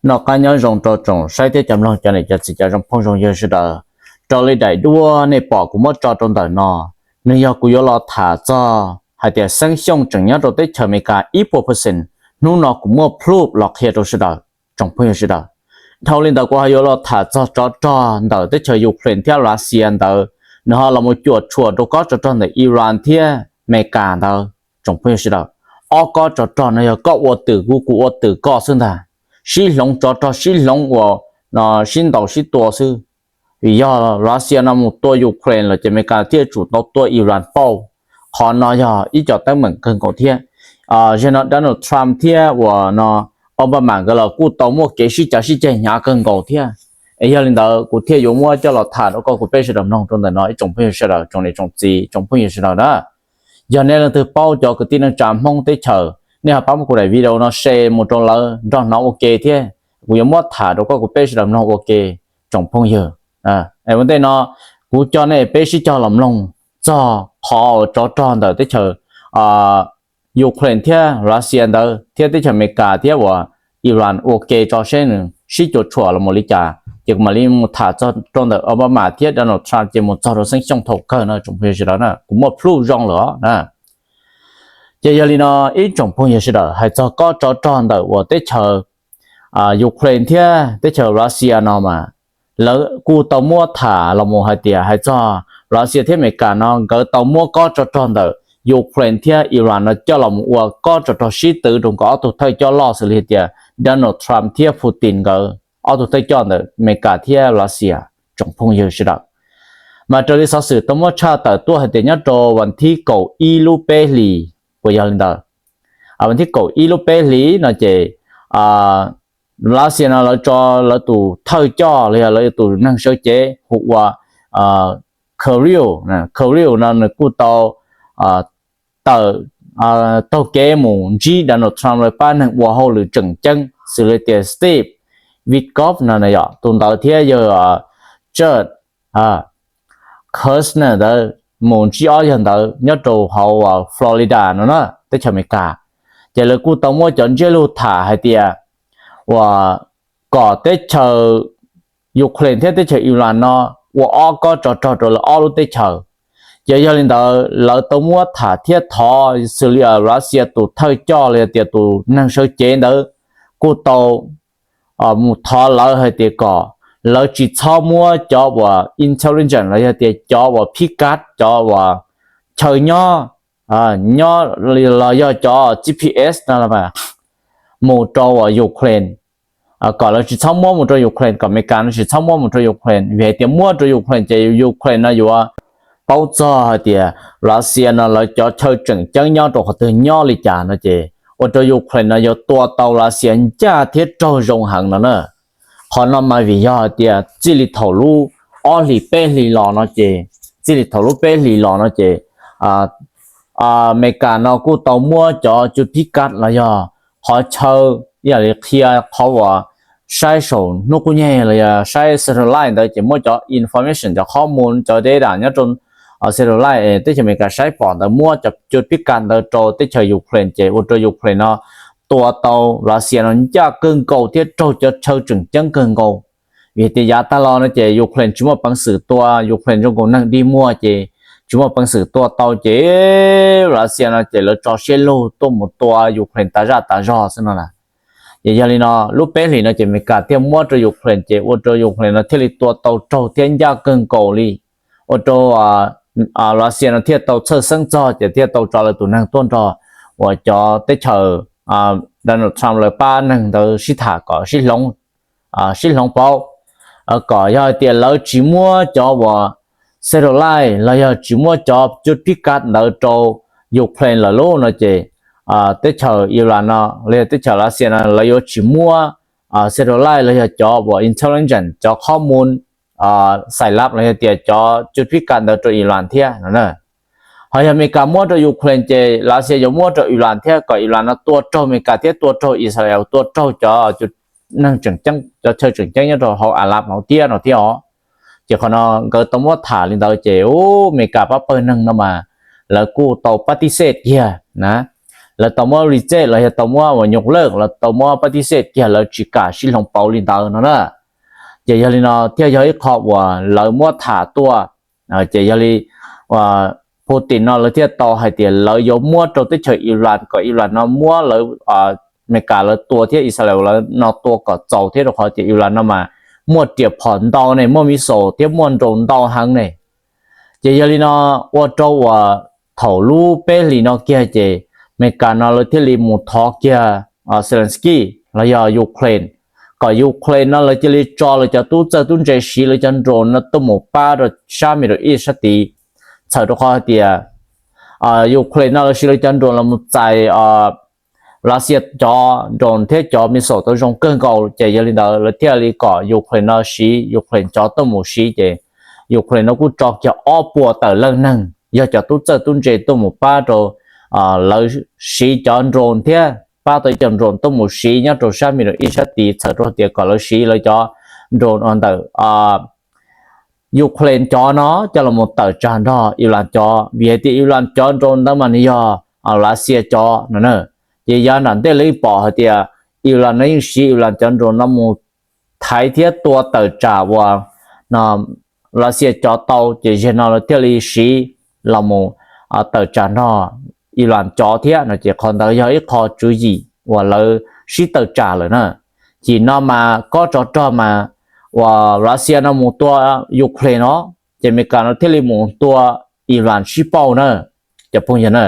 Noj qab nyob zoo rau tsoom saib thiab cov mloog, cov niam cov txiv, cov zoo phooj zoo ywg sawv daws. Raws li daim duab nej pom kuv muab tso rau ntawm no, nws yog kuv yuav los tham txog hais tias Xeeb Xyooj tseem nyob rau teb chaws Amelikas ib puas percent. Hnub no kuv muaj proof los qhia rau sawv daws, tsoom phooj ywg sawv daws. Dhau li ntawd kuv ho yuav los tham txog tsov rog ntawm teb chaws Ukraine thiab Russia ntawd, nws ho los mus cuam tshuam rau kob tsov rog ntawm Iran thiab Amelikas ntawd, tsoom phooj ywg sawv daws. Ob kob tsov rog no yog koj ua twm kuv, kuv ua twm koj xwb ntag. Sib hloov tsov rog, sib hloov uas sib ntaus sib tua xwb. Vim yog Russia no mus tua Ukraine lawm ces Amelikas thiaj tsum tau tua Iran pauj. Qhov no yog ib co teeb meem kawg nkaus thiab. Zaum no Donald Trump thiab uas no Obama nkawd los kuj tau muaj kev sib cav sib ceg hnyav kawg nkaus thiab. Es yog li ntawd kuv thiaj yuav muab coj los tham rau koj kuv peb sawv daws mloog rau ntawm no, ib tsoom phooj ywg sawv daws, tsoom niam tsoom txiv, tsoom phooj ywg sawv daws na. Yog nej leej twg paub cov kwv tij neej tsa Hmoob teb chaws, nej ho pab muab kuv daim video no share mus rau lawv nrog hnov ua ke thiab. Kuv yuav muab tham rau koj kuv peb sawv daws mloog ua ke, tsoom phooj ywg. Ua ntej no kuv coj nej peb sib cog los mloog txog qhov tsov rog ntawm teb chaws Ukraine thiab Russia ntawd thiab teb chaws Amelikas thiab uas Iran ua ke tso seb nws sib cuam tshuam los mus li cas, ces kuv mam li mus tham txog rau ntawm Obama thiab Donald Trump ces mus txog rau Xeeb Xyooj thaum kawg no, tsoom phooj ywg sawv daws na, kuv muaj proof zoo lawm os na. Ces yog li no, ib tsoom phooj ywg sawv daws, hais txog kob tsov rog ntawm uas teb chaws Ukraine thiab teb chaws Russia no mas, lawv kuj tau muab tham los mus hais tias hais txog Russia thiab Amelikas no nkawd tau muab kob tsov rog ntawm Ukraine thiab Iran no coj los mus ua kob tsov rog sib twv rau nkawd ob tug thawj coj loj xws li tias Donald Trump thiab Putin nkawd ob tug thawj coj ntawm Amelikas thiab Russia, tsoom phooj ywg sawv daws. Mas raws li xov xwm tau muab tshaj tawm tuaj hais tias nyob rau vas thib kaum ib lub peb hlis, puas yog li ntawd? Vas thib kaum ib lub peb hlis no ces Russia no lawv tso lawv tus thawj coj los yog lawv tus neeg sawv cev hu ua Kirill. Kirill no nws kuj tau tawm taug kev mus ntsib Donald Trump lawv pab neeg ua hauj lwm tseem ceeb xws li tias Steve Witkoff no yog tus ntawd thiab yawg Jared Kushner ntawd, mus ntsib ob yawg ntawd nyob rau hauv Florida no na, teb chaws Amelikas. Ces lawv kuj tau muab cov ntsiab lus tham hais tias uas kom teb chaws Ukraine thiab teb chaws Iran no ua ob kob tsov rog rau lawv ob lub teb chaws. Ces yog li ntawd lawv tau muab tham thiab thov xws li Russia tus thawj coj los yog tias tus neeg sawv cev ntawd kuj tau mus thov lawv hais tias kom lawv tsis txhob muab cov uas intelligence los yog tias cov uas phib kav, cov uas chaw nyob, nyob los yog cov G P S no mus rau uas Ukraine, kom lawv tsis txhob muab mus rau Ukraine, kom Amelikas no tsis txhob muab mus rau Ukraine, vim hais tias muab rau Ukraine ces Ukraine no yuav paub txog hais tias Russia no lawv cov chaw tseem ceeb nyob rau qhov twg nyob li cas no ces ua rau Ukraine no yuav tua tau Russia ncaj thiab raug zoo heev no na. Qhov no mas vim yog hais tias txij li thaum lub ob hlis peb hlis los no ces, txij li thaum lub peb hlis los no ces Amelikas no kuj tau muab cov cus phib kav los yog qhov chaw, ib yam li qhia qhov uas saib saum hnub qub nyeg los yog saib satellite ntawd ces muab cov information, cov qhob mus, cov data nyob rau satellite teb chaws Amelikas saib pom ntawd muab cov cus phib kav ntawd rau teb chaws Ukraine ces ua rau Ukraine no tua tau Russia no ncaj kawg nkaus thiab raug cov chaw tseem ceeb kawg nkaus. Vim tias yav tag los no ces Ukraine tsis muaj peev xwm tua, Ukraine zoo nkaus neeg dig muag ces tsis muaj peev xwm tua tau ces Russia no ces lawv tso siab lug tuaj mus tua Ukraine tas zaj tas zog xwb no na. Ces yog li no lub peb hlis no ces Amelikas thiaj muab rau Ukraine ces ua rau Ukraine no thiaj li tua tau raug thiab ncaj kawg nkaus li. Ua rau Russia no thiaj tau txhawj xeeb txog ces thiaj tau tso lawv tus neeg tuaj nrog uas cov teb chaws Donald Trump lawv pab neeg ntawd sib tham kom sib hloov pauv, kom yog hais tias lawv tsis muab cov uas satellite los yog tsis muab cov cus phib kav ntawd rau Ukraine lawm lub no ces teb chaws Iran no los yog teb chaws Russia no lawv yuav tsis muab satellite los yog cov uas intelligence, cov qhob mus xais lab los yog tias cov cus phib kav ntawd rau Iran thiab no. Ho yog Amelikas muab rau Ukraine ces Russia yuav muab rau Iran thiab kom Iran no tua raug Amelikas thiab tua raug Israel, tua raug cov neeg tseem ceeb, cov chaw tseem ceeb nyob rau hauv Arab hauv thiab no thiab os. Ces qhov no nkawd tau muab tham li ntawd ces Amelikas pab pawg neeg no mas lawv kuj tau pab tib xej kiag na. lawv tau muab reject los yog tau muab uas nyuj lawj los tau muab pab tib xej kiag, lawv tsis kam sib hloov pauv li ntawd no na. Ces yog li no thiaj yog ib qho uas lawv muab tham tuaj. Ces yog li Putin no lawv thiaj tau hais tias lawv yuav muab rau teb chaws Iran kom Iran no muab lawv, Amelikas lawv tua thiab Israel lawv no tua kom txaus thiab, rau qhov tias Iran no mas muaj riam phom ntau ne, muaj missile thiab muaj drone ntau heev ne. Ces yog li no ua rau uas thaum lub peb hlis no kiag ces Amelikas no lawv thiaj li mus thov kiag Zelensky los yog Ukraine, kom Ukraine no lawv cia li tso lawv cov tub txawj tub ntse siv lawv cov drone no tuaj mus pab rau sab Middle East sab tid, txhawm rau qhov hais tias Ukraine no lawv siv lawv cov drone los mus txais Russia cov drone thiab cov missile tau zoo kawg nkaus. Ces yog li ntawd lawv thiaj li kom Ukraine no siv Ukraine cov tuaj mus siv, ces Ukraine no kuj tso kiag ob puas tawm leej neeg yog cov tub txawj tub ntse tuaj mus pab rau lawv siv cov drone thiab pab tau cov drone tuaj mus siv nyob rau sab Middle East sab tid, txhawm rau tias kom lawv siv lawv cov drone ntawm Ukraine cov no coj los mus tawm tsam nrog Iran cov, vim hais tias Iran cov drone ntawd mas nws yog Russia cov no na. Ces yav nram ntej lawv yeej pom hais tias Iran no yeej siv Iran cov drone no mus thaiv thiab tua tawm tsam uas no Russia cov tau, ces zaum no lawv thiaj li siv los mus tawm tsam nrog Iran cov thiab no. Ces qhov ntawd yog ib qho tswv yim uas lawv sib tawm tsam lawm na. Ces no mas kob tsov rog mas uas Russia no mus tua Ukraine no, ces Amelikas no thiaj li mus tua Iran sib pauj na, cov phooj ywg na.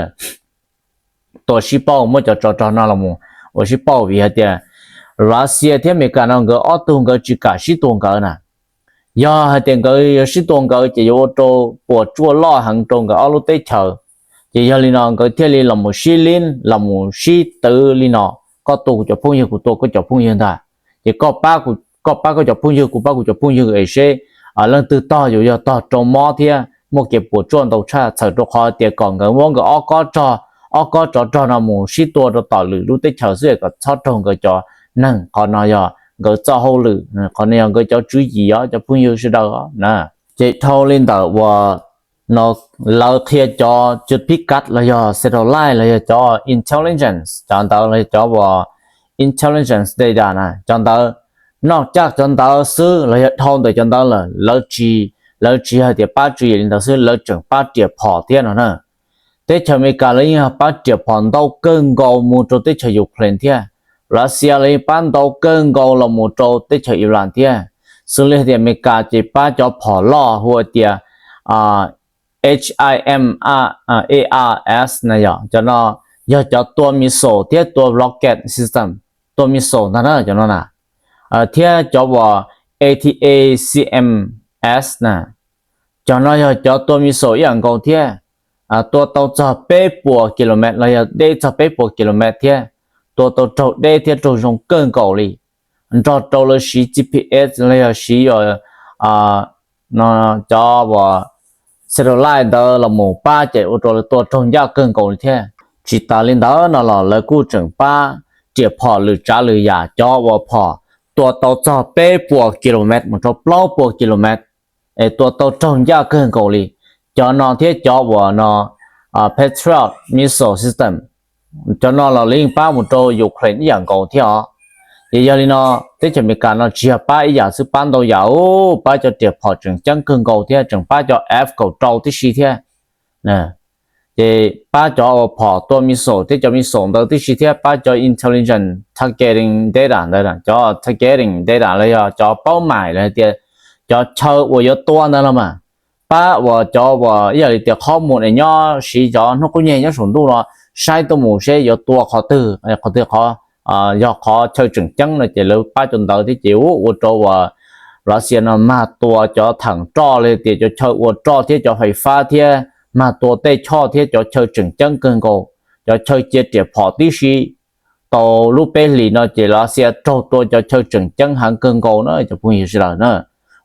Tua sib pauj, muab cov tsov rog no los mus ua sib pauj, vim hais tias Russia thiab Amelikas no nkawd ob tug nkawd tsis kam sib tua nkawd na. Yog hais tias nkawd yuav sib tua nkawd ces yuav ua rau puas tsuaj loj heev rau nkawd ob lub teb chaws. Ces yog li no nkawd thiaj li los mus sib lib los mus sib twv li no, koj tua kuv cov phooj ywg, kuv tua koj cov phooj ywg ntag. Ces koj pab koj cov phooj ywg, kuv pab kuv cov phooj ywg es seb leej twg tog yuav yog tog raug mob thiab muaj kev puas tsuaj ntau tshaj, txhawm rau qhov tias kom nkawd muab nkawd ob kob tsov rog no mus sib tua rau tom lwm lub teb chaws xwb kom txhob raug nkawd cov neeg. Qhov no yog nkawd txoj hauj lwm, qhov no yog nkawd cov tswv yim os cov phooj ywg sawv daws na. Ces dhau li ntawm uas no lawv qhia cov cwj phib kav los yog satellite los yog cov intelligence cov ntawd los yog cov uas intelligence data na, cov ntawd noj caj cov ntawd xwb los yog dhau ntawm cov ntawd lawm, lawv tsis, lawv tsis hais tias pab tswv yim li ntawd xwb, lawv tseem pab riam phom thiab no na. Teb chaws Amelikas lawv yeej pab riam phom ntau kawg nkaus mus rau teb chaws Ukraine thiab. Russia lawv yeej pab ntau kawg nkaus los mus rau teb chaws Iran thiab. Xws li hais tias Amelikas ces pab cov phom loj hu tias H I M A R S na, yog cov no yog cov tua missile thiab tua rocket system, tua missile ntag na cov no na, thiab cov uas A T A C M S na, cov no yog cov tua missile ib yam nkaus thiab, tua tau txog peb puas kilomev los yog deb txog peb puas kilomev thiab, tua tau raug deb thiab raug zoo kawg nkaus li, nrog rau lawv siv G P S los yog siv cov uas satellite ntawd los mus pab ces ua rau lawv tua raug ncaj kawg nkaus li thiab. Tsis tas li ntawd no los lawv kuj tseem pab riam phom lwm tsav lwm yam, cov uas phom tua tau txog peb puas kilomev mus rau plaub puas kilomev es tua tau raug ncaj kawg nkaus li. Cov no thiab cov uas no Patriot missile system, cov no los lawv yeej pab mus rau Ukraine ib yam nkaus thiab os. Ces yog li no teb chaws Amelikas no tsis yog pab ib yam xwb, pab ntau yam, pab cov riam phom tseem ceeb kawg nkaus thiab tseem pab cov F kaum rau tib si thiab. Ces pab cov uas phom tua missile thiab cov missile ntawd tib si thiab pab cov intelligence targeting data ntawd, cov targeting data los yog cov paub mais los tias cov chaw uas yuav tua ntawd los mas pab uas cov uas ib yam li tias qhov mus es nyob siv cov hnub qub nyeg nyob saum ntuj no saib tuaj mus seb yuav tua qhov twg, qhov twg qhov yog qhov chaw tseem ceeb no ces lawv pab cov ntawd thiab ces ua rau uas Russia no mag tua cov theem roj los tias cov chaw ua roj thiab cov fais fab thiab mag tua tej choj thiab cov chaw tseem ceeb kawg nkaus, cov chaw cia riam phom tib si. Tau lub peb hlis no ces Russia raug tua cov chaw tseem ceeb heev kawg nkaus na cov phooj ywg sawv daws na.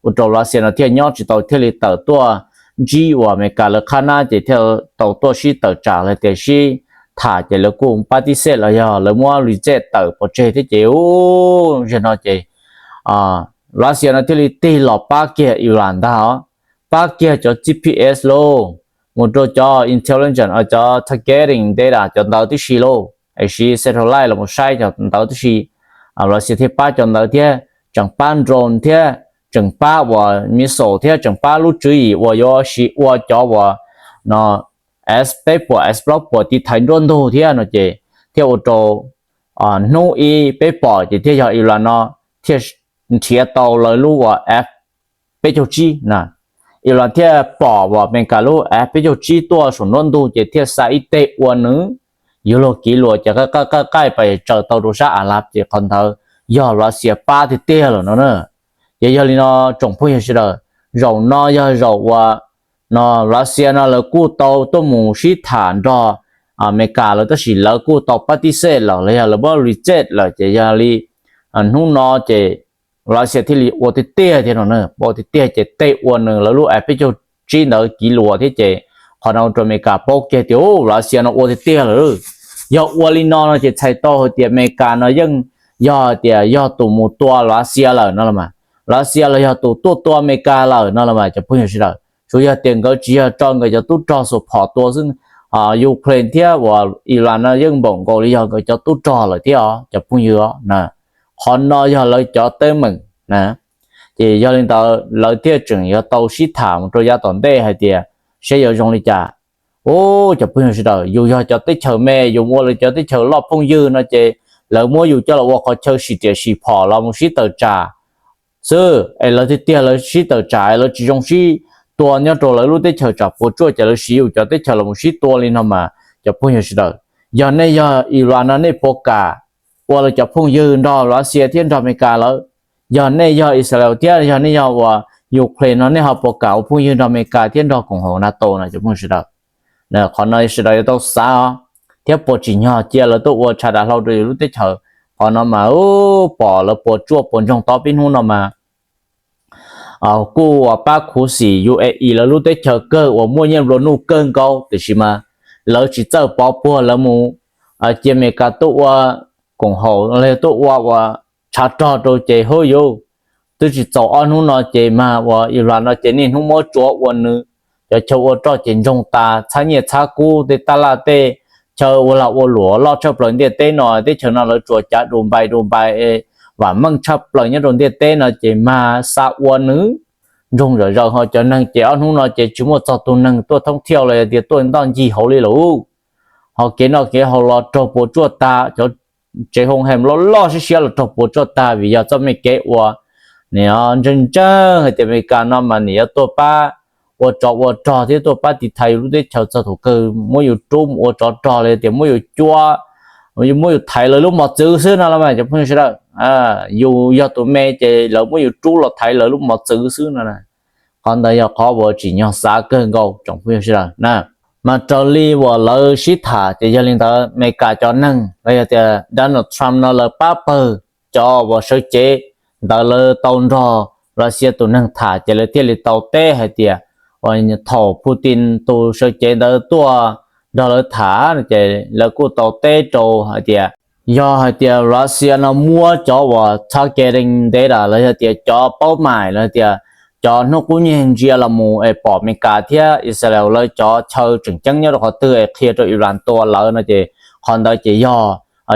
Ua rau Russia no thiaj nyob tsis tau thiaj li tawm tuaj ntsib uas Amelikas lawv qhab nab ces thiaj tau tuaj sib tawm tsam los tias sib tham ces lawv kuj pab tib xej los yog lawv muab reject tawm pov tseg thiab ces u, zaum no ces Russia no thiaj li tig los pab kiag Iran ntag os, pab kiag cov G P S lauj, mus rau cov intelligence, cov targeting data cov ntawd tib si lauj. es siv satellite los saib cov ntawd tib si. Lavxias thiaj pab cov ntawd thiab tseem pab drone thiab tseem pab uas missile thiab tseem pab lub tswv yim uas yuav siv ua cov uas no S peb puas S plaub puas tiv thaiv nruab ntug thiab no ces thiaj ua rau hnub ib peb pom ces thiaj yog Iran no thiaj nrhiav tau lawv lub uas F peb caug tsib na. Iran thiaj pom uas Amelikas lub F peb caug tsib tuaj saum nruab ntug ces thiaj xa ib teg ua nws yuav luag kiv luas ces qaij qaij qaij pas tsaws tau rau sab Arab ces qhov ntawd yog Lavxias pab tiag tiag lawm no na. Ces yog li no tsoom phooj ywg sawv daws, zaum no yog zaum uas no Lavxias no lawv kuj tau tuaj mus sib tham nrog Amelikas lawv tab sis lawv kuj tau pab tib xej lawm los yog lawv muab reject lawm ces yog li hnub no ces Lavxias thiaj li ua tiag tiag thiab no na, ua tiag tiag ces tej ua nws lawv lub F peb caug tsib ntawd kiv luas thiab ces qhov no ua rau Amelikas paub kiag tias Lavxias no ua tiag tiag lawm. Yog ua li no no ces txhais tau hais tias Amelikas no yeej yog hais tias yog tus mus tua Lavxias lawm no los mas, Lavxias los yog tus tuaj tua Amelikas lawm no los mas cov phooj ywg sawv daws. Tsuas yog tias nkawd tsis yog tso nkawd cov tub rog xuas phom tua xwb, Ukraine thiab uas Iran no yeej npaum nkaus li yog nkawd cov tub rog lawm thiab os cov phooj ywg os. Qhov no yog lawv cov teeb meem na. Ces yog li ntawd lawv thiaj tseem yuav tau sib tham mus rau yav tom ntej hais tias saib yuav zoo li cas. Ub, cov phooj ywg sawv daws, yus yog cov teb chaws me, yus mus ua lawv cov teb chaws loj phooj ywg no ces lawv muab yus coj los ua qhov chaw sim riam sim phom los mus sib tawm tsam xwb es lawv tiag tiag lawv sib tawm tsam es lawv tsis zoo sib tua nyob rau lawv lub teb chaws tsam puas tsuaj ces lawv siv yus cov teb chaws los mus sib tua li no mas cov phooj ywg sawv daws, yog nej yog Iran no nej puas kam ua lawv cov phooj ywg nrog Lavxias thiab nrog Amelikas lawm? Yog nej yog Israel thiab yog nej yog uas Ukraine no nej ho puas kam ua phooj ywg nrog Amelikas thiab nrog koom haum NATO no cov phooj ywg sawv daws? Qhov no sawv daws yuav tau xav os, thiab puas tsim nyog cia lawv tuaj ua tshav dav hlau rau yus lub teb chaws. Qhov no mas pom lawv puas tsuaj puas ntsoog tob pib hnub no mas kuj uas pab khuv xim UAE lawv lub teb chaws kawg uas muaj nyiaj nplua nuj kawg nkaus tiam sis mas lawv tsis txawj pov puag lawv mus cia Amelikas tuaj ua koom haum los yog tuaj ua uas tshav rog rau ces hub yus twb tsis txaus ob hnub no ces mag uas Iran no ces niaj hnub muab tsuav ua nws cov chaw ua roj ces ntsoog tas txhab nyiaj txhab kub tej tab laj tej chaw ua lag ua luam loj tshaj plaws ntiaj teb no, teb chaws no lawv tsuas cav Dubai Dubai vam meej tshaj plaws nyob rau ntiaj teb no ces mag xa ua nws ntsoog zom zaws ho cov neeg ces ob hnub no ces tsis muaj txog tus neeg tuaj thoob thiaj los yog tias tuaj ntoj ncig hauv li lawm. Ho kev noj kev haus los raug puas tsuaj tag, cov tsev hoo hem loj loj siab siab los raug puas tsuaj tag vim yog txoj me kev ua nim no ntseeg ntseeg hais tias Amelikas no mas nim yuav tuaj pab ua tsov ua rog thiab tuaj pab tiv thaiv yus lub teb chaws txog thaum kawg muab yus rub mus ua tsov rog los yog tias muab yus cuab, muab yus thaiv lawv lub mos txwv xwb no los mas cov phooj ywg sawv daws, yus yog tus me ces lawv muab yus rub los thaiv lawv lub mos txwv xwb no. Qhov ntawd yog qhov uas tsim nyog xav kawg nkaus tsoom phooj ywg sawv daws na. Mas raws li uas lawv sib tham ces yog li ntawd Amelikas cov neeg los yog tias Donald Trump no lawv pab pawg cov uas sawv cev ntawd lawv tau nrog Russia tus neeg tham ces lawv thiaj li tau teb hais tias uas thaum Putin tus sawv cev ntawd tuaj nrog lawv tham ces lawv kuj tau teb rau hais tias yog hais tias Russia no muab cov uas targeting data los yog tias cov paub mais los tias cov hnub qub nyiag ntsia los mus es pom Amelikas thiab Israel lawv cov chaw tseem ceeb nyob rau qhov twg es qhia rau Iran tua lawv no ces qhov ntawd ces yog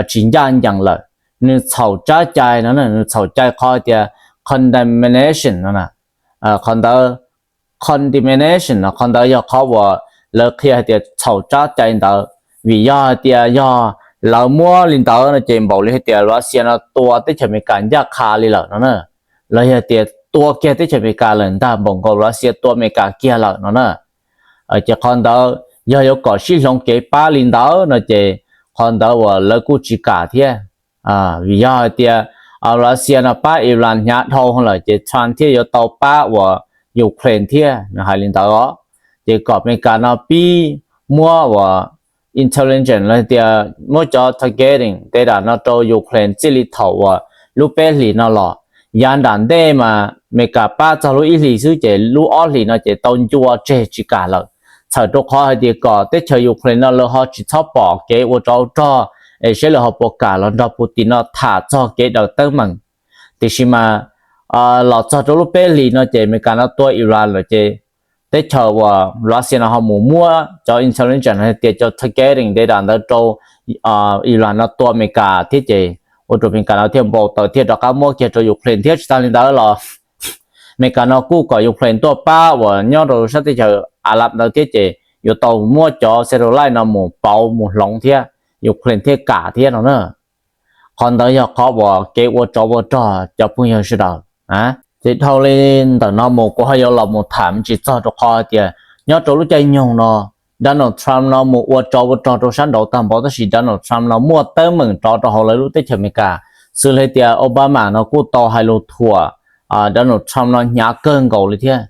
tsis ncaj ncees lawm. Nws txhaum tsab cai no, nws txhaum cai qhov tias condemnation no. Qhov ntawd condemnation no qhov ntawd yog qhov uas lawv qhia hais tias txhaum tsab cai ntawd vim yog hais tias yog lawv muab li ntawd no ces npaum li hais tias Russia no tua teb chaws Amelikas ncaj qha li lawm no na, los yog tias tua kiag teb chaws Amelikas lawm ntag npaum nkaus Russia tua Amelikas kiag lawm no na. Ces qhov ntawd yog yuav kom sib hloov kev pab li ntawd no ces qhov ntawd uas lawv kuj tsis kam thiab. Vim yog hais tias Russia no pab Iran hnyav dhau lawm ces Trump thiaj yuav tau pab uas Ukraine thiab, nws hais li ntawd os. Ces kom Amelikas no pib muab uas intelligence los tias muab cov targeting data no rau Ukraine txij li thaum uas lub peb hlis no los. Yav nram ntej mas Amelikas pab txog lub ib hlis xwb ces lub ob hlis no ces tau ncua tseg tsis kam lawm, txhawm rau qhov hais tias kom teb chaws Ukraine no lawv ho tsis txhob pom kev ua tsov rog es saib lawv ho puas kam los nrog Putin no tham txog kev daws teeb meem. Tiam sis mas los txog rau lub peb hlis no ces Amelikas no tua Iran lawm ces teb chaws uas Russia no ho mus muab cov intelligence hais tias cov targeting data ntawd rau Iran no tua Amelikas thiab ces ua rau Amelikas no thiaj npau taws thiaj rov qab muab kiag rau Ukraine thiab. Tsis tas li ntawd los Amelikas no kuj kom Ukraine tuaj pab uas nyob rau sab teb chaws Arab ntawd thiab ces yuav tau muab cov satellite no mus pauv mus hloov thiab, Ukraine thiaj kam thiab no na. Qhov ntawd yog qhov uas kev ua tsov ua rog cov phooj ywg sawv daws. Ces dhau li ntawm no mus kuv ho yuav los mus tham me ntsis txog rau qhov hais tias nyob rau lub caij nyoog no Donald Trump no mus ua tsov ua rog rau sab nraud tag npaum tab sis Donald Trump no muaj teeb meem rov rau hauv lawv lub teb chaws Amelikas. Xws li tias Obama no kuj tau hais lus thuam Donald Trump no hnyav kawg nkaus li thiab.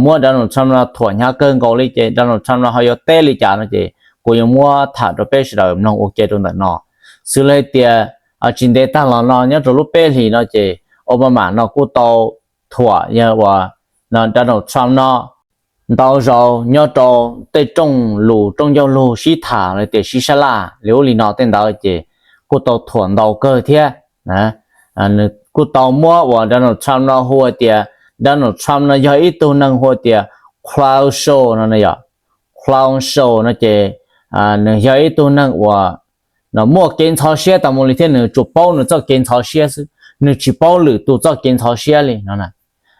Muab Donald Trump no thuam hnyav kawg nkaus li ces Donald Trump no ho yuav teb li cas no ces kuv yuav muab tham rau peb sawv daws mloog ua ke rau ntawm no. Xws li tias tsis ntev tag los no nyob rau lub peb hlis no ces Obama no kuj tau thuam yog uas Donald Trump no ntau zaus nyob rau tej rooj lus rooj ncauj lus sib tham los tias sib sab laj li ub li no tej ntawd ces kuj tau thuam ntau kawg thiab. Nws kuj tau muab uas Donald Trump no hu tias Donald Trump no yog ib tug neeg hu tias clown show no yom. Clown show no ces nws yog ib tug neeg uas muaj kev ntxhov siab tas mus li thiab nws tsuas paub nws txoj kev ntxhov siab xwb, nws tsis paub lwm tus txoj kev ntxhov siab li no.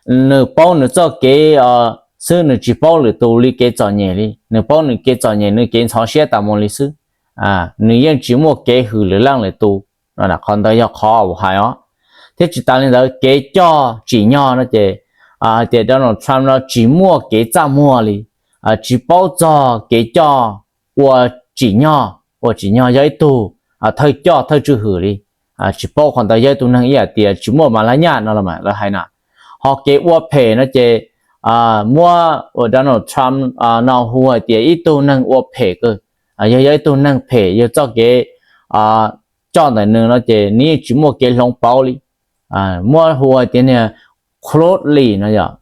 Nws paub nws txoj kev xwb, nws tsis paub lwm tus li kev txom nyem li, nws paub nws kev txom nyem nws kev ntxhov siab tas mus li xwb. Nws yeej tsis muaj kev hwm lwm leej lwm tus. Qhov ntawd yog qhov uas hais os. Thiab tsis tas li ntawd kev coj tsim nyog no ces hais tias Donald Trump no tsis muaj kev txaj muag li, tsis paub txog kev coj ua tsim nyog, ua tsim nyog yog ib tug thawj coj thawj tswj hwm li. Tsis paub qhov ntawd yog ib tug neeg ib yam tias tsis muaj mas laj nyaj no los mas lawv hais na. Ho kev ua phem no ces muab uas Donald Trump no hu hais tias ib tug neeg ua phem kawg, yog yog ib tug neeg phem yog txoj kev coj ntawm nws no ces nws yeej tsis muaj kev hloov pauv li. Muab hu hais tias niag closely no yom,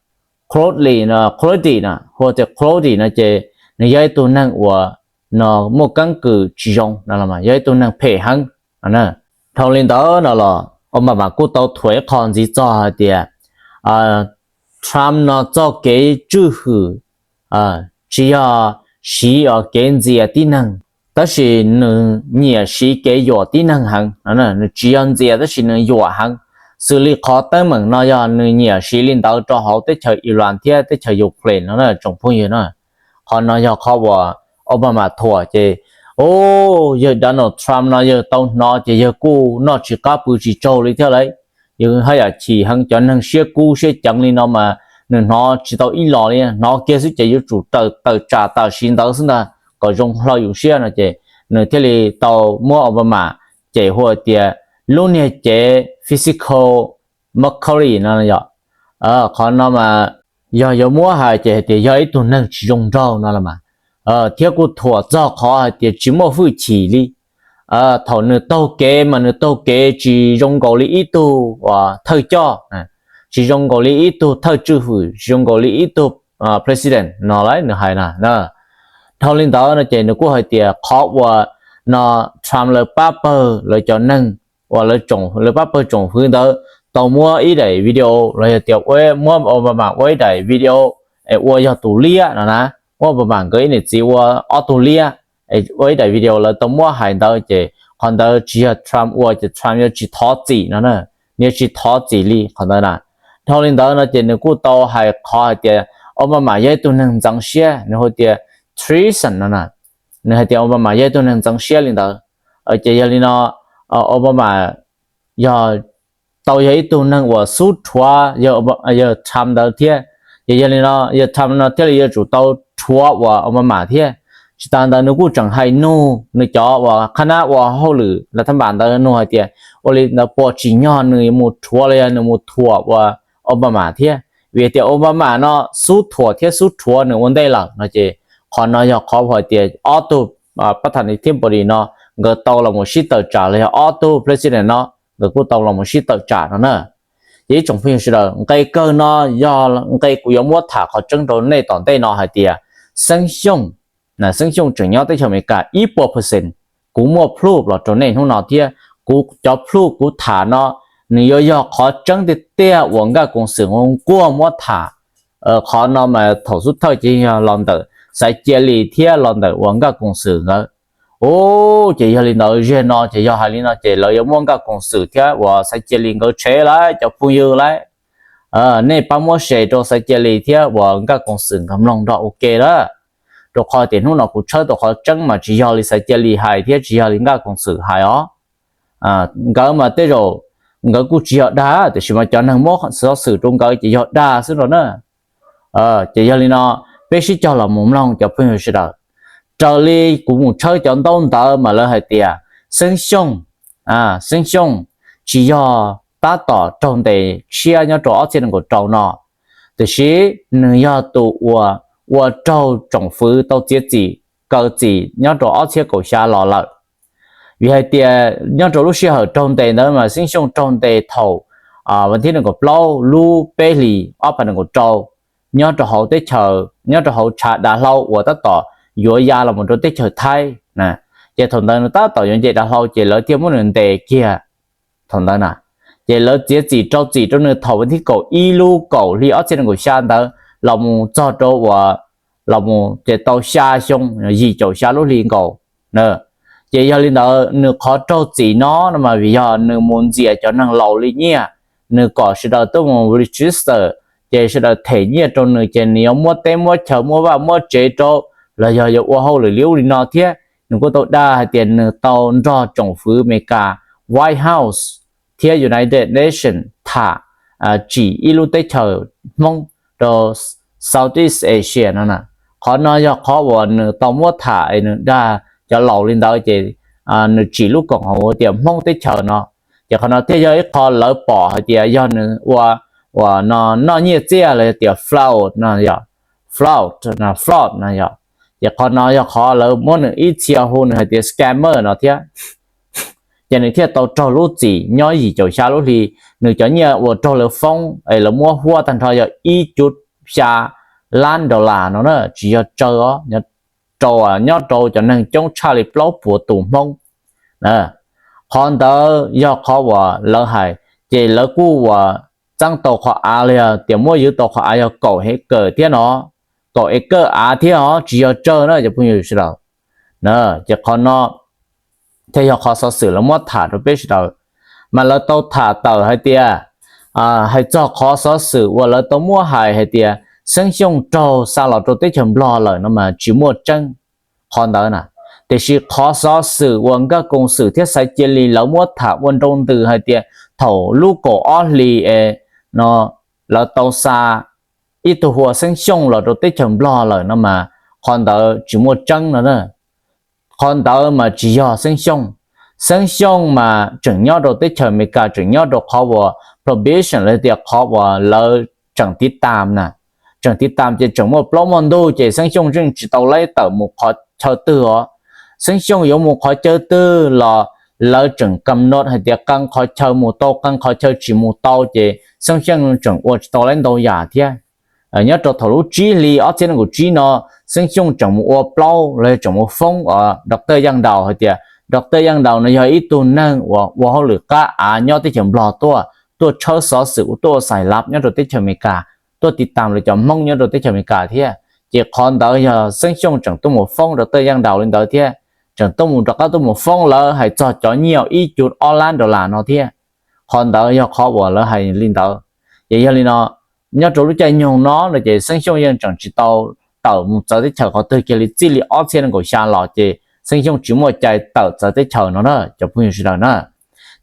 closely no, closely no hu tias closely no ces nws yog ib tug neeg uas no muaj keeb kwm tsis zoo no los yog ib tug neeg phem heev. Dhau li ntawd no los Obama kuj tau thuam ib qho ntxiv txog hais tias Trump no txoj kev tswj hwm tsis yog siv kev ntxias tib neeg, tab sis nws nyiam siv kev yuam tib neeg heev. Nws tsis yog ntxias tab sis nws yuam heev. Xws li qhov teeb meem no yog nws nyiam siv li ntawd rau hauv teb chaws Iran thiab teb chaws Ukraine no tsoom phooj ywg na. Qhov no yog qhov uas Obama thuam ces, o, yawg Donald Trump no yawg tau hnov ces yawg kuj noj tsis qab pw tsis tsaug li thiab lauj. Yawg haj yam chim heev, cov neeg siab kub siab ceev li no mas nws hnov tsis tau ib los li, hnov kiag xwb ces yuav tsum tawm tsam tam sim ntawd xwb ntag kom zoo hlo yus siab no ces nws thiaj li tau muab Obama cem hu tias lub niag cev physical mockery no yom. Qhov no mas yog yuav muab hais ces hais tias yog ib tug neeg tsis zoo nraug no los mas, thiab kuj thuam txog qhov hais tias tsis muaj hwj chim li. Thaum nws taug kev mas nws taug kev tsis zoo nkaus li ib tug thawj coj, tsis zoo nkaus li ib tug thawj tswj hwm, tsis zoo nkaus li ib tug president no lauj, nws hais na. Dhau li ntawd no ces nws kuj hais tias qhov uas no Trump lawv pab pawg lawv cov neeg uas lawv pab pawg tsoom fwv ntawd tau muab ib daim video los yog tias muab Obama ua ib daim video es ua yog tus liab no na, muab Obama nkawd ib niam txiv ua ob tug liab, ua ib daim video lawv tau muab hais ntawd ces qhov ntawd tsis yog Trump ua ces Trump yuav tsis thov txim no na, nws yuav tsis thov txim li qhov ntawd na. Dhau li ntawd no ces nws kuj tau hais qhov hais tias Obama yog ib tug neeg ntxeev siab, nws hu tias treason no na. Nws hais tias Obama yog ib tug neeg ntxeev siab li ntawd. Ces yog li no Obama yog tau yog ib tug neeg uas xub rhuav yawg Trump ntawd thiab. Ces yog li no yawg Trump no thiaj li yuav tsum tau rhuav uas Obama thiab. Tsis tas ntawd nws kuj tseem hais nug nws cov uas qhab nab ua hauj lwm lav thab npam ntawd nug hais tias ua li ntawd puas tsim nyog nws mus rhuav los yog nws mus thuam uas Obama thiab, vim tias Obama no xub thuam thiab xub rhuav nws ua ntej lawm no ces qhov no yog qhov hais tias ob tug pab thas ni thiab npau li no nkawd tau los mus sib tawm tsam los yog ob tug president no nkawd kuj tau los mus sib tawm tsam no na. Ces ib tsoom phooj ywg sawv daws, nqe kawg no yog nqe kuv yuav muab tham qhov tseeb rau nej tom ntej no hais tias Xeeb Xyooj, Xeeb Xyooj tseem nyob teb chaws Amelikas ib puas percent. Kuv muaj proof los rau nej hnub no thiab kuv cov proof kuv tham no nws yuav yog qhov tseeb tiag tiag uas Nkaj Koom Xwm nquag muab tham. Qhov no mas thaum xub thawj ces yog los ntawm Xaiv Cia Li thiab los ntawm uas Nkaj Koom Xwm nkawd Ub, ces yog li ntawd, ziag no ces yog hais li no ces lawv yuav muab Nkaj Koom Xwm thiab uas Xaiv Cia Li nkawd tshev lawm cov phooj ywg lauj. Nej pab muab share rau Xaiv Cia Li thiab uas Nkaj Koom Xwm nkawd mloog nrog ua ke lawm, rau qhov tias hnub no kuv tshawb tau qhov tseeb mas tsis yog li Xaiv Cia Li hais thiab tsis yog li Nkaj Koom Xwm hais os. Nkawd mas tej zaum nkawd kuj tsis yog dag, tiam sis mas cov neeg muab xov xwm rau nkawd ces yog dag xwb no na. Ces yog li no, peb sib cog los mus mloog cov phooj ywg sawv daws. Raws li kuv mus tshawb cov ntaub ntawv mas lawv hais tias Xeeb Xyooj, Xeeb Xyooj tsis yog tab tom raug ntes tshiab nyob rau ob txhiab nees nkaum rau no, tiam sis nws yog tus uas ua raug tsoom fwv tau txiav txim kaw txim nyob rau ob txhiab kaum xya los lawm. Vim hais tias nyob rau lub sij hawm raug ntes ntawd mas Xeeb Xyooj raug ntes thaum vas thib nees nkaum plaub lub peb hlis ob phav nees nkaum rau, nyob rau hauv teb chaws, nyob rau hauv tshav dav hlau uas tab tom yuav ya los mus rau teb chaws Thaib. Ces thaum ntawd nws tab tom yuav nce dav hlau ces lawv thiaj muab nws ntes kiag thaum ntawd na. Ces lawv txiav txim rau txim rau nws thaum vas thib kaum ib lub kaum hli ob txhiab nees nkaum xya ntawd los mus txog rau uas los mus ces tau xya xyoo, yim caum xya lub hli nkaus. Ces yog li ntawd nws qhov raug txim no no mas vim yog nws mus ntxias cov neeg laus li nyiaj, nws kom sawv daws tuaj mus register, ces sawv daws them nyiaj rau nws ces nws yuav muab teb muab chaw muab vaj muab tsev rau, los yog yuav ua hauj lwm li ub li no thiab. Nws kuj tau dag hais tias nws tau nrog tsoom fwv Amelikas, White House thiab United Nations tham tsim ib lub teb chaws Hmoob rau Southeast Asia no na. Qhov no yog qhov uas nws tau muab tham es nws dag cov laus li ntawd ces nws tsim lub koom haum tias Hmoob teb chaws no. Ces qhov no thiaj yog ib qho lawv pom hais tias yog nws ua uas no noj nyiaj txiaj los yog tias fraud no yog, fraud, fraud no yog. Ces qhov no yog qhov lawv muab nws ib txhia hu nws hais tias scammer no thiab. Ces nws thiaj tau raug lub txim nyob yim caum xya lub hli. Nws cov nyiaj uas raug lawv foob es lawv muab huab tag nrho yog ib cuv xya lab dollar no na, tsis yog tsawg os, rau nyob rau cov neeg coob tshaj li plaub puas tus Hmoob. Qhov ntawd yog qhov uas lawv hais, ces lawv kuj uas txeeb tau qhov av los yog tias muab ywv tau qhov av yog kaum hectare thiab no, kaum acre av thiab os, tsis yog tsawg na cov phooj ywg sawv daws. Ces qhov no thiaj yog qhov xov xwm lawv muab tham rau peb sawv daws, mas lawv tau tham tawm hais tias, hais txog qhov xov xwm uas lawv tau muab hais hais tias Xeeb Xyooj raug xa los rau teb chaws Nplog lawm no mas tsis muaj tseeb qhov ntawd na. Tiam sis qhov xov xwm uas Nkaj Koom Xwm thiab Xaiv Cia Li lawv muab tham ua nroo ntws hais tias thaum lub kaum ob hlis es no lawv tau xa ib tug hu ua Xeeb Xyooj los rau teb chaws Nplog lawm no mas qhov ntawd tsis muaj tseeb no na. Qhov ntawd mas tsis yog Xeeb Xyooj. Xeeb Xyooj mas tseem nyob rau teb chaws Amelikas, tseem nyob rau qhov uas probation los tias qhov uas lawv tseem tiv tam na. Tseem tiv tam ces tseem muaj plaub muaj ntug ces Xeeb Xyooj yeej tsis tau laib tawm mus qhov chaw twg os. Xeeb Xyooj yuav mus qhov chaw twg los lawv tseem kam nod hais tias qee qhov chaw mus tau, qee qhov chaw tsis mus tau ces Xeeb Xyooj tseem ua tsis tau laib ntau yam thiab. Nyob rau thaum lub tsib hli ob txhiab nees nkaum tsib no, Xeeb Xyooj tseem mus ua plaub los yog tseem mus foob Doctor Yaj Nraus hais tias Doctor Yaj Nraus no yog ib tug neeg uas ua hauj lwm qab av nyob teb chaws Nplog tuaj, tuaj tshawb xov xwm, tuaj ua xais lab nyob rau teb chaws Amelikas, tuaj tiv tam los cov Hmoob nyob rau teb chaws Amelikas thiab. Ces qhov ntawd yog Xeeb Xyooj tseem tuaj mus foob Doctor Yaj Nraus li ntawd thiab, tseem tuaj mus rov qab tuaj mus foob lawv hais txog cov nyiaj ib cuv ob lab dollar no thiab. Qhov ntawd yog qhov uas lawv hais li ntawd. Ces yog li no, nyob rau lub caij nyoog no no ces Xeeb Xyooj yeej tseem tsis tau tawm mus txawv teb chaws qhov twg kiag li, txij li ob txhiab nees nkaum xya los ces Xeeb Xyooj tsis muaj cai tawm txawv teb chaws no na cov phooj ywg sawv daws na.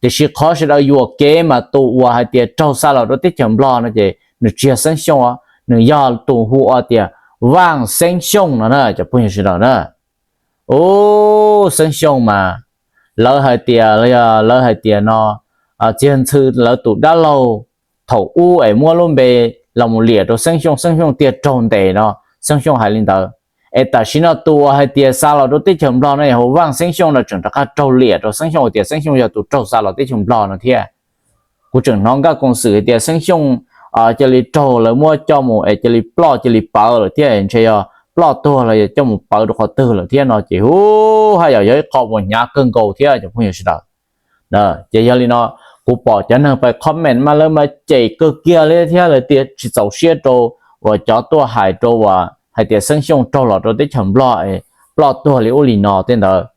Tiam sis qhov sawv daws yuam kev mas tus uas hais tias raug xa los rau teb chaws Nplog no ces nws tsis yog Xeeb Xyooj, nws yog tus hu ua tias Vaj Xeeb Xyooj no na cov phooj ywg sawv daws na. Ub, Xeeb Xyooj mas lawv hais tias, lawv hais tias no, txiag ntxhw lawv tus dab laug thaum ub es muab lub npe los mus liam rau Xeeb Xyooj, Xeeb Xyooj thiaj raug ntes no, Xeeb Xyooj hais li ntawd. Es tam sim no tus uas hais tias xa los rau teb chaws Nplog no hu Vaj Xeeb Xyooj no tseem rov qab raug liam rau Xeeb Xyooj tias Xeeb Xyooj yog tus raug xa los teb chaws Nplog no thiab. Kuv tseem hnov Nkaj Koom Xwm hais tias Xeeb Xyooj cia li raug lawv muab coj mus es cia li ploj cia li pawv lawm thiab, ntshe yog ploj tuag los yog coj mus pawv rau qhov twg lawm thiab no ces hu, haj yam yog ib qho uas hnyav kawg nkaus thiab cov phooj ywg sawv daws. Ces yog li no, kuv pom cov neeg pais comment mas lawv mas cem kawg kiag li thiab lawv tias tsis txaus siab rau uas cov tuaj hais rau uas hais tias Xeeb Xyooj raug los rau teb chaws Nplog es ploj tuag li ub li no tej ntawd.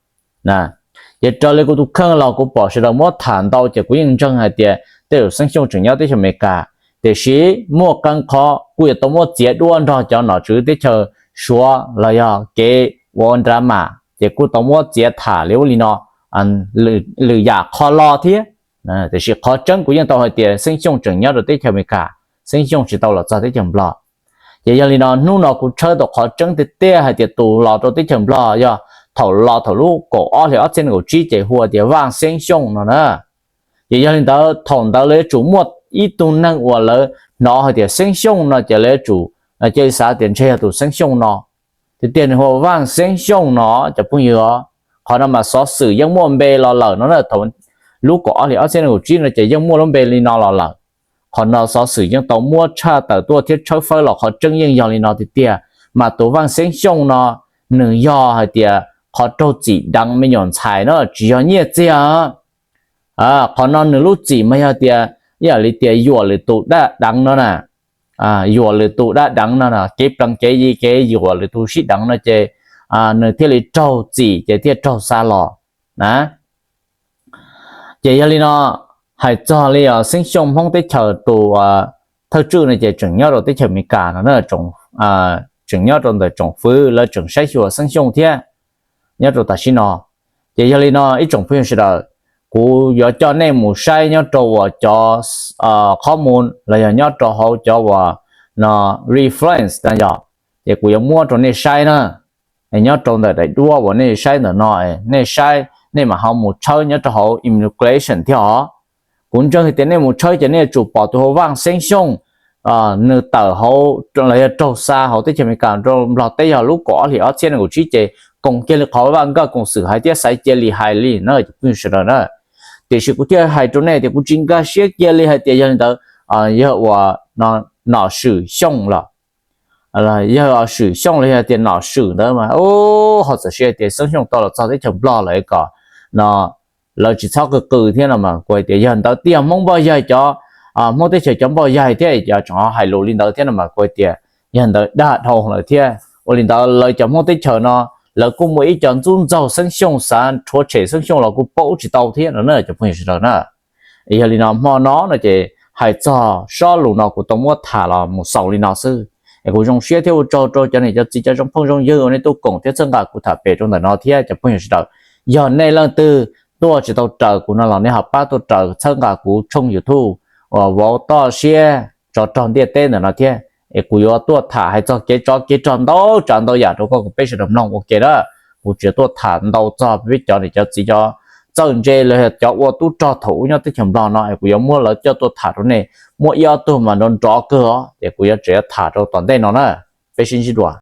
Ces raws li kuv tus kheej los kuv pom sawv daws muab tham ntau ces kuv yeej ntseeg hais tias tej zaum Xeeb Xyooj tseem nyob teb chaws Amelikas, tiam sis muaj qee qhov kuj yuav tau muab txiav duab nrog cov nom tswv teb chaws Suav los yog kev ua nra mam ces kuj tau muab txiav tham li ub li no, lwm yam qhov los thiab. Tiam sis qhov tseeb kuv yeej tau hais tias Xeeb Xyooj tseem nyob rau teb chaws Amelikas, Xeeb Xyooj tsis tau los txog teb chaws Nplog. Ces yog li no hnub no kuv tshawb tau qhov tseeb tiag tiag hais tias tus los rau teb chaws Nplog yog thaum los thaum lub kaum ob hlis ob txhiab nees nkaum tsib ces hu tias Vaj Xeeb Xyooj no na. Ces yog li ntawd thaum ntawd lawv yuav tsum muaj ib tug neeg uas lawv hnov hais tias Xeeb Xyooj no ces lawv yuav tsum cia li xav tias ntshe yog tus Xeeb Xyooj no. Tiag tiag nws hu ua Vaj Xeeb Xyooj no cov phooj ywg. Qhov no mas xov xwm yeej muaj npe los lawm no na, thaum lub kaum ob hlis ob txhiab nees nkaum tsib no ces yeej muaj lub npe li no los lawm. Qhov no xov xwm yeej tau muab tshaj tawm tuaj thiab tshawb fawb los qhov tseeb yeej yog li no tiag tiag. Mas tus Vaj Xeeb Xyooj no nws yog hais tias qhov raug txim deev me nyuam ntxhais na, tsis yog nyiaj txiag. Qhov no nws lub txim mas yog tias ib yam li tias yuam lwm tus dab deev no na. Yuam lwm tus dab deev no, kev plees kev yi kev yuam lwm tus sib deev no ces nws thiaj li raug txim ces thiaj raug xa los na. Ces yog li no, hais txog li Xeeb Xyooj Hmoob teb chaws tus thawj tswj no ces tseem nyob rau teb chaws Amelikas no, tseem nyob rau ntawm tsoom fwv lawv tseem saib xyuas Xeeb Xyooj thiab nyob rau tam sim no. Ces yog li no ib tsoom phooj ywg sawv daws, kuv yuav coj nej mus saib nyob rau uas cov qhov mus los yog nyob rau hauv cov uas no reference no yog, ces kuv yuav muab rau nej saib na. Nyob rau ntawm daim duab uas nej saib ntawm no, nej saib nej mam ho mus tshawb nyob rau hauv immigration thiab os. Kuv ntseeg tias nej mus tshawb ces nej yuav tsum pom tus hu Vaj Xeeb Xyooj nws tawm hauv los yog raug xa hauv teb chaws Amelikas rau Nplog teb yog lub kaum ob hlis ob txhiab nees nkaum tsib ces koom kiag li qhov Vaj Nkaj Koom Xwm hais thiab Xaiv Cia Lis hais li na cov phooj ywg sawv daws na. Tiam sis kuv thiaj hais rau nej tias kuv tsis nkag siab kiag li hais tias yog li ntawd yog uas nom swm Xyooj los yog swm Xyooj los yog tias nom swm ntawd mas ho txawm sis hais tias Xeeb Xyooj tau los txog teb chaws Nplog lawm kom no lawv tsis txhob qw qw thiab no mas kuv hais tias yog ntawd tiag Hmoob npoj yaig cov Hmoob teb chaws cov npoj yaig thiab cov tseem hais lus li ntawd thiab no mas kuv hais tias yog ntawd dag dhau lawm thiab. Ua li ntawd lawv cov Hmoob teb chaws no lawv kuj muaj ib co ntxub ntxaug Xeeb Xyooj xav rhuav tshem Xeeb Xyooj los kuj paub tsis tau thiab no na cov phooj ywg sawv daws na. Yog li no hmo no no ces hais txog sob lus no kuv tau muab tham los mus xaus li no xwb. Es kuv zoo siab thiab ua tsaug rau cov niam cov txiv cov zoo phooj zoo ywg uas nej tuaj koom thiab txhawb nqa kuv tham pem rau ntawm no thiab cov phooj ywg sawv daws. Yog nej leej twg tuaj tsis tau raws kuv no los nej ho pab tuaj raws txhawb nqa kuv tshooj YouTube uas vauv toj siab tsov rog ntiaj teb ntawm no thiab. Es kuv yuav tuaj tham hais txog kev tsov kev rog ntau tsav ntau yam rau koj kuv peb sawv daws mloog ua ke na. Kuv tsis tuaj tham ntau txog peb cov niam cov txiv cov txawj ntse los yog cov ua tub rog thaum ub nyob teb chaws Nplog no es kuv yuav muab lawv coj tuaj tham rau nej. Muaj ib ob tug mas nrov nrov kawg os, ces kuv yuav tseem yuav tham rau tom ntej no na. Peb sib ntsib dua.